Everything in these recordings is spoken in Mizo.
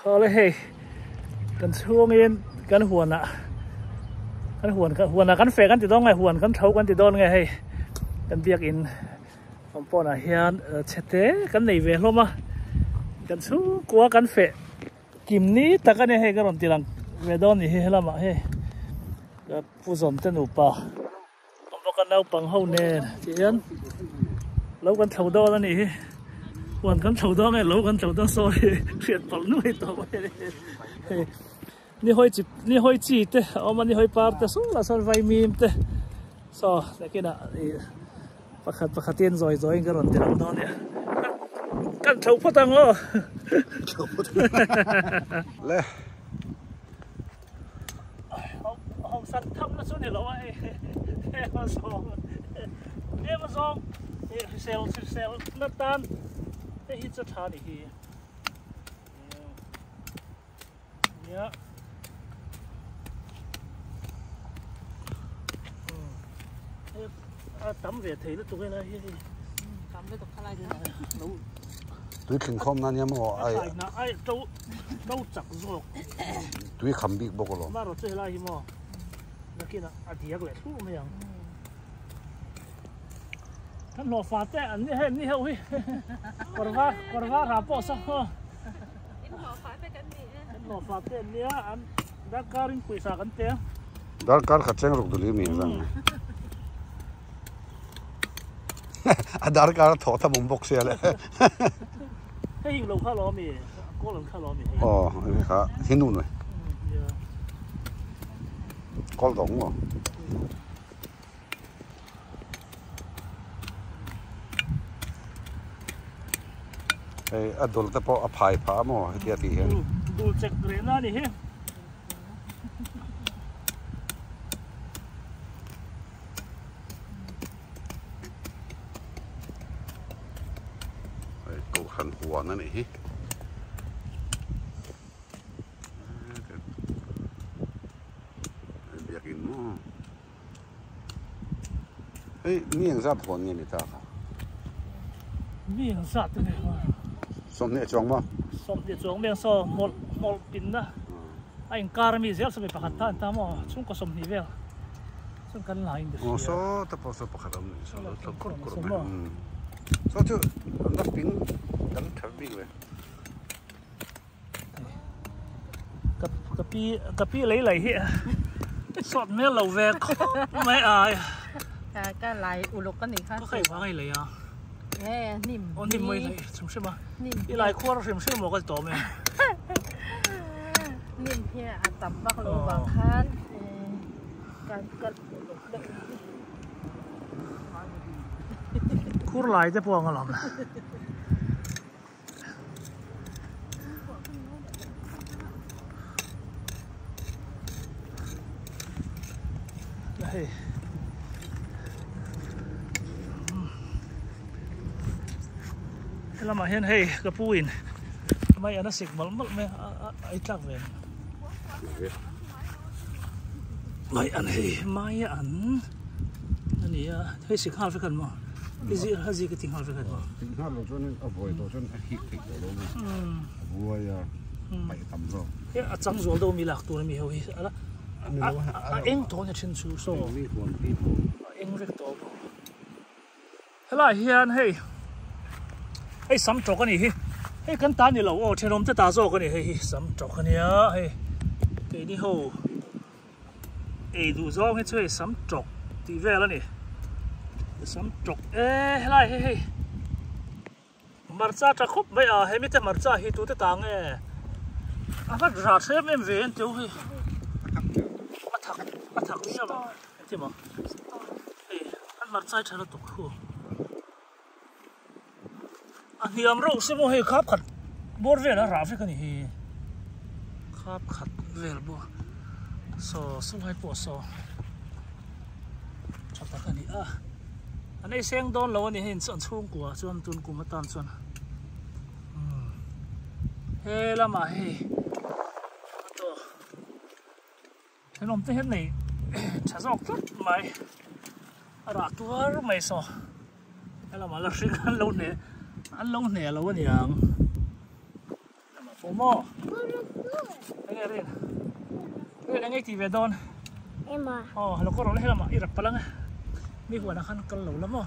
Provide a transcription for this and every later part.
Awle hei kan chhungin kan huanah kan huan huanah kan feh kan ti dawn nge huan kan tho kan ti dawn nge hei kan biakin compound ah hian chhete kan nei ve hlawm a kan chhungkua kan feh kim ni tak a ni hei ka rawn ti lang ve dawn ni hi helamah hei ka pu zawm te nupa. Bawk a naupang ho nen tih hian lo kan thlo dawn a nih hi huan kan thlo dawn nge lo kan thlo dawn sorry hriat palh nuai tawh mai a ni hei ni hawi chi ni hawi chi te a awm a ni hawi par te saw lah sawn vaimim te saw nakinah ih pakhat pakhatin zawi zawiin ka rawn ti lang dawn a nia kan thlo phawt ang aw thlo phawt le. Hausak thamna chu ni lo a hei tlem a zawng tlem a zawng hrisel hrisel na tan te hi chu tha ni hi nia a tam ve thei lutuk in a hi tam lutuk khalai lo tui thling khawm na nia maw ai ai to to chak zawk tui kham bik bawk alawm marawh chu helai hi maw nakin a diak leh thluh mai ang kan hlawh fa te an ni hei ni heuh hi kawr var kawr var ha pawh saw in hlawh fa te kan ni e kan hlawh fa te an nia an darkar in pawisa kan pe a darkar khat cheng ruk dul hi mi zan A darkar a thawh tham awm bawk sia le. Hei hi lo kha lo ami, kawl an kha lo ami hei. Aw, hei kha hi nu nui. Kawl dawng maw? Hei a dul te pawh a phai phah a maw hetia tih hian. Dul chek reh na a ni hi. Hei kohhran huan a nih hi biakin maw hei mi engzat huan nge ni ta kha mi engzat te nge sawmhnih chuang maw sawmhnih chuang mai ang saw hmawlh hmawlh pinna a inkar ami zel sawmi pakhat ta an ta maw chhungkaw sawmhnih vel chuan kan la in ka hria. Aw saw te pawh saw pakhat a awm nih saw lo thlawp kur kur mai saw chu an la ping dang tha bik ve. Ka ka pi ka pi lei lei hi sawt hmel lo ve khawp mai ai. Ka ka lai uluk a nih kha. Ka hei vang a i lei a. Nge hnim. Aw hnim mai lei hrim hrim a. I lai khuar hrim hrim maw ka ti tawh mai. Hnim hi a tam vak lo vang khan kan ka Khur lai te pawh ang a lang. Hei helamah hian hei ka pu in mai an a sik mawlh mawlh mai a a a ei tlak ve mai an hei mai an a ni a hei sik nghal vek an maw hei zi a zi ka ti nghal vek an maw ti nghal lo chuan a buai tawh chuan a hik theih tawh lo a a buai a paih tam zawk hei a chang zual deuh mi lak tur ami ho hi a la a eng tawh a ni thin chu saw a eng vek tawh bawk helaiah hian hei hei sam tawk a nih hi hei kan ta ni lo aw thenawm te ta zawk a ni hei hi sam tawk a nia hei keini ho ei duh zawng hi chu hei sam tawk tih vel a ni sam tawk e helai hei hei Hmarcha tha khawp mai a, hemi te hmarcha hi tute ta nge? A va rah hrem em ve en teu hi. A thak a thak miau a, engti maw? Hei an hmarcha hi tha lutuk khu. A hniam reuh se maw hei khap khat bawr vel a rah vek a ni hi. Khap khat vel bawk saw saw lai pawh saw tha tak a ni a. An ei seng dawn lo a ni hei an chhungkua chuan tun kum atan chuan umm he lamah hei auto thenawm te hian nei tha zawk tlat mai a rah tuar mai saw he lamah la hring an lo hne an lo hne lo a niang. Fuh maw? Enge rin? Rin enge i tih ve dawn? Aw lo kawr rawh le helamah i rap palh ang e. Mi huanah khan kal lo la maw?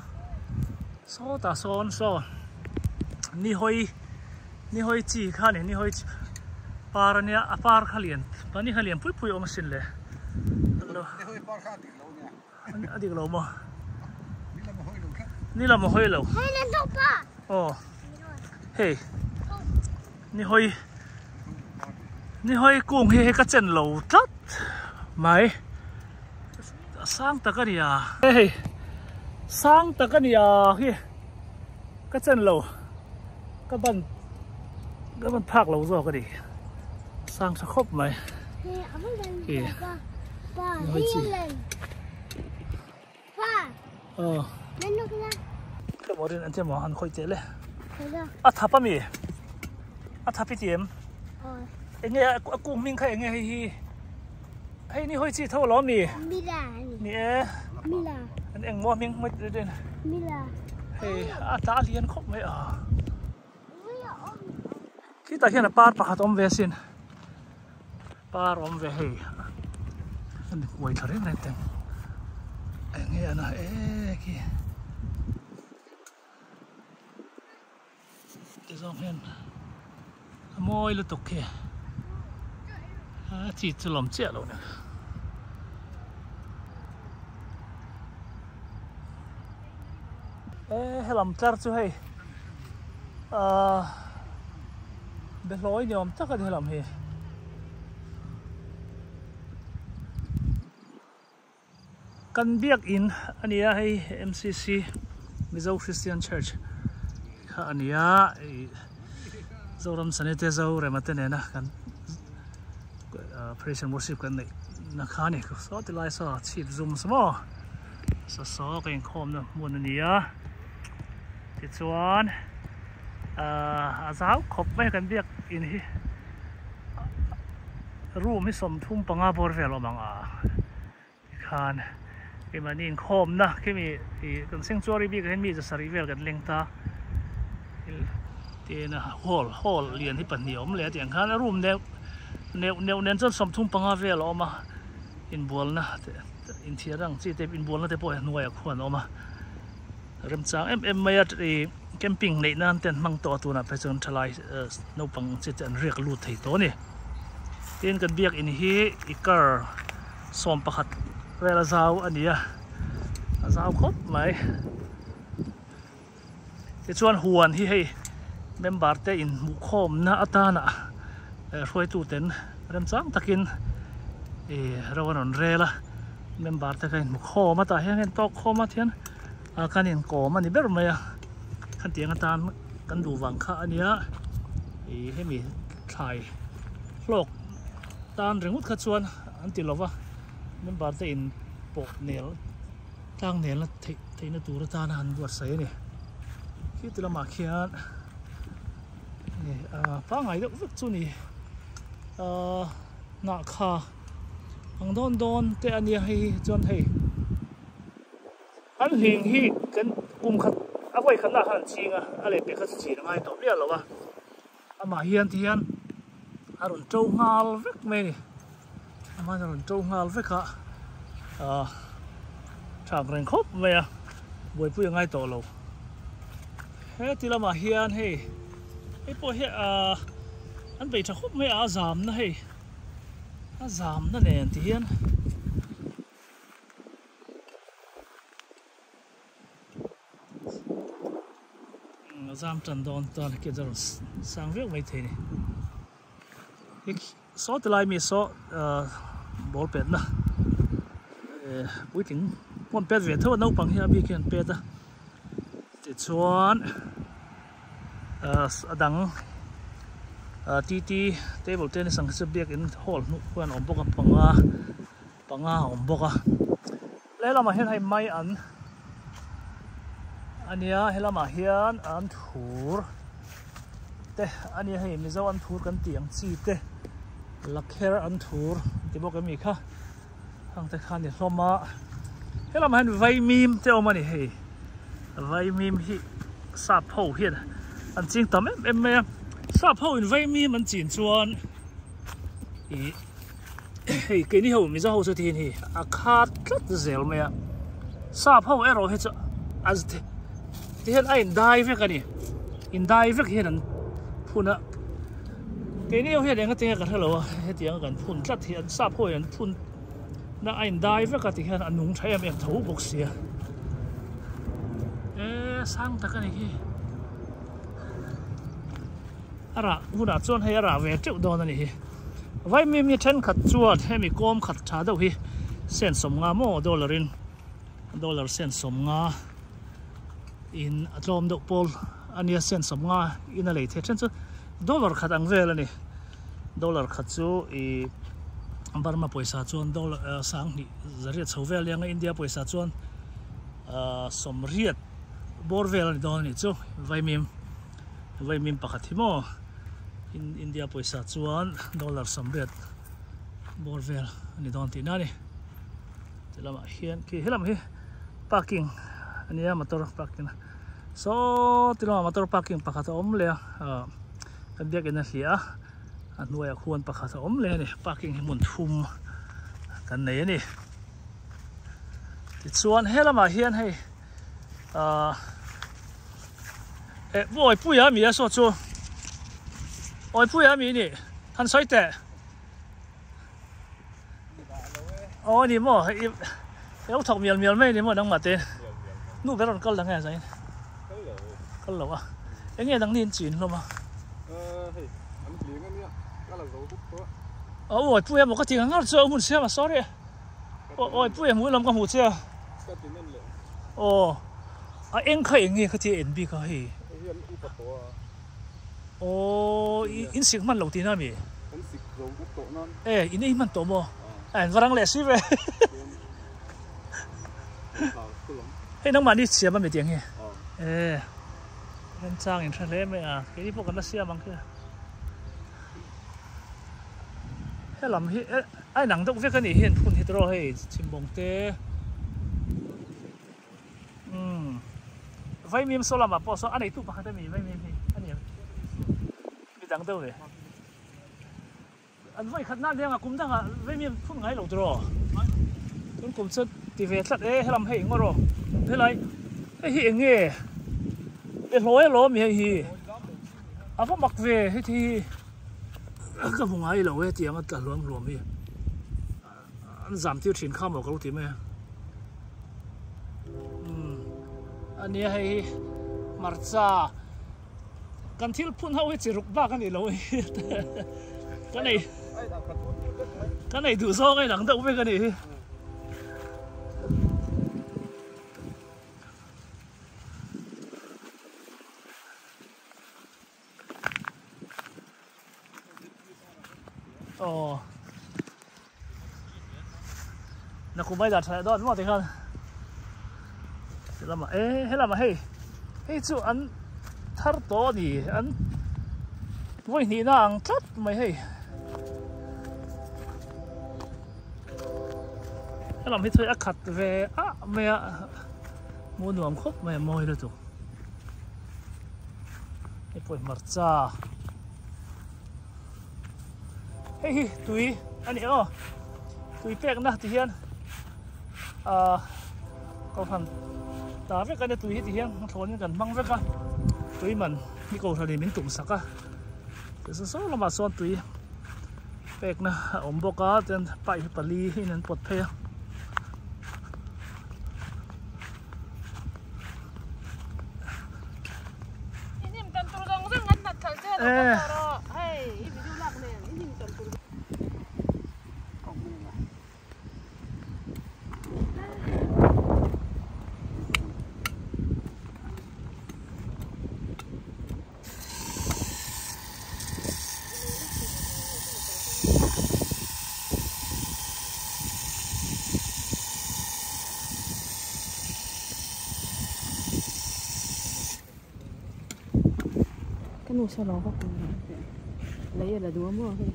Sawtah sawn saw ni hawi ni hawi chi kha a ni ni hawi chi par a nia a par kha lian mahni kha lian pui pui a awm asin le. Ni hawi par kha a dik lo nia. A dik lo maw? Ni lam a hawi lo. Aw hei ni hawi ni hawi kung hi hei ka chen lo tlat mai a sang tak a nia hei sang tak a nia khi ka chen lo ka ban ka ban phak lo zawk a ni sang tha khawp mai Emaw rin an emaw an khawih teh le a thap ami a thap i ti em enge a kung hming kha enge hei hi hei ni hawi chi tho lo ami ni e an eng maw hming mai rin hei a tla lian khawp mai a khitah hian a par pakhat awm ve asin par awm ve hei a ni kuai thla reng reng teng eng nge ana e khi ti zawng hian a mawi lutuk khi a chi chu lawm chiah lo ni. E helam tlar chu hei ahh behlawi ni awm tak a ni helam hi. Kan biakin a ni a hei M_C_C Mizo Christian Church kha a ni a ih Zoram Sanite Zorema te nena kan Praise and Worship kan neih na kha a ni saw ti lai saw chhip zum saw maw saw saw ka inkhawmna hmun a ni a tichuan ahh a zau khawp mai kan biak in hi room hi 35 bawr vel a awm ang a tikhan keimahni inkhawmna khimi ih kan sanctuary bikah hian mi zasarih vel kan leng ta tin hall hall lian hi pahnih a awm leh a tiang khan a room neuh neuh neuh nen chuan 35 vel a awm a inbualna te inthiar ang chi te inbualna te pawh hi a hnuaiah khuan a awm a remchang em em mai a ih camping neih nan te an hmang tawh a tunah phei chuan thalai naupang chi te an riak lut thei tawh a ni tin kan biakin hi i car 11 vel a zau a ni a a zau khawp mai. Tichuan huan hi hei member te inhmuhkhawmna atana hruaitu ten remchang takin ih ro an rawn rel a member te kha inhmukhawm a tah hian heng tawk khawm a thian kan inkawm a ni ber mai a khatiang atan kan duh vang kha a nia ih hemi thlai hlawk tan ringawt kha chuan an ti lova member te in pawh nel. Tlang nelna theih theihna tur atana han buatsaih a ni. Khi ti lamah khian ih pangngai deuh vek chu a ni. Ahh hnah kha ang dawn dawn te a nia hei hi chuan hei an hling hi kan kum khat a vawi khatna khan an ching a a lehpek kha chu chin a ngai tawh miah lo a amah hian ti hian a rawn to nghal vek mai a ni amah hian a rawn to nghal vek a ahh thak reng khawp mai a buaipui a ngai tawh lo heti lamah hian hei hei pawh hi ahh an bei tha khawp mai a a zamna hei a zamna nen ti hian. A zam tan dawn tan khi a rawn sang viau mai thei a ni hei saw ti lai mi saw ahh ball pet na eh puitling pawn pet ve tho a naupang hi a bik hian pet a tichuan ahh a dang ahh T T table tennis ang khi chu biakin hall hnuh khuan a awm bawk a panga panga a awm bawk a. Helamah hian hei mai an a nia helamah hian an thur te a nia hei mizo an thur kan tih ang chi te lakher an thur an ti bawk em kha hang te kha a ni hlawm a helamah hian vaimim te a awm a ni hei vaimim hi sap ho hian an ching tam em em mai a. Sap ho in vaimim an chin chuan ih hei keini ho Mizo ho chu tihin hi a khat tlat zel mai a sap ho erawh hi chu a tihian a in dai vek a ni in dai vek hian an phun a keini ho hian eng atinge ka hrelo a hetiang kan phun tlat hi an sap ho in an phun na a in dai vek a tihian a nung tha em em tho bawk sia e sang tak a ni hi. A rah hunah chuan hei a rah ve teuh dawn a ni hi. Vaimim hi thenkhat chuan hemi kawm khat tha deuh hi sen sawmnga maw dollar in dollar sen sawmnga in a tlawm deuh pawl a nia sen sawmnga in a lei thei then chu dollar khat ang vel a ni. Dollar khat chu ih Burma pawisa chuan dollar sanghnih zariat chho vel ania India pawisa chuan sawmriat bawr vel a ni dawn a nih chu vaimim vaimim pakhat hi maw India pawisa chuan dollar sawmriat bawr vel a ni dawn tihna a ni ti lamah hian khi helam hi parking a nia motor parking a saw ti lamah motor parking pakhat a awm leh a ah kan biakin a hliah a a hnuaiah khuan pakhat a awm leh a ni parking hi hmun thum kan nei a ni. Tichuan he lamah hian hei ahh eh Awipuia mi a saw chu Awipuia mi nih han sawi teh aw a ni maw hei i lo thawk mial mial mai a ni maw nangmah te nu ber rawn kal dang nge zain kal lo a eng nge nangni in chin hlawm a aw Awipuia maw ka ti ngar chu a hmun siam a sorry. Awi pui a hmuh lam ka hmuh che a. Aw a eng kha eng nge kha tia en bik a hei. Aw in sik hman lo tihna a mi? E in ei hman tawh maw? A en varang leh si ve. Hei nangmahni siam a mi tiang hi. E remchang in hre hle mai a keini pawh kan la siam ang khi. Helam hi a inang deuh vek a nih hian phun hi tawh hei chhimbawng te umm vaimim saw lamah pawh saw a neitu pakhat a mi vaimim hi a ni midang deuh ve an vawi khat nan hian a kum dangah vaimim phun ngai lo tawh tun kum chu ti ve tlat e helam hei engmaw rawh helai hei hi eng nge behlawi alawm hei hi a va mak ve heti hi. Ka hmu ngai lo e tiang a tla hluam hluam hi an zam tir thin kha maw ka lo ti mai a umm a nia hei hi hmarcha kan thil phun ho hi chi ruk bak a ni lo ka nei ka nei duh zawng a inang deuh vek a nih hi. Aw Nakumai dah tha leh dawn maw tikhan Helamah e helamah hei hei chu an thar tawh a ni an vawi hnihna ang tlat mai hei Helam hi chu a khat ve ah mai a hmuh nuam khawp mai a mawi lutuk. Hei pawh hi hmarcha hei hi tui a ni aw tui pekna ti hian ah kohhran ta vek a nia tui hi ti hian thlawnin kan hmang vek a tui man hi kohhran in min tum sak a tichuan saw lamah sawn tui pekna a awm bawk a chuan pipe hi pali in an pawt phei a. Ka nu saw lo vak ang lei a la duh a maw hei.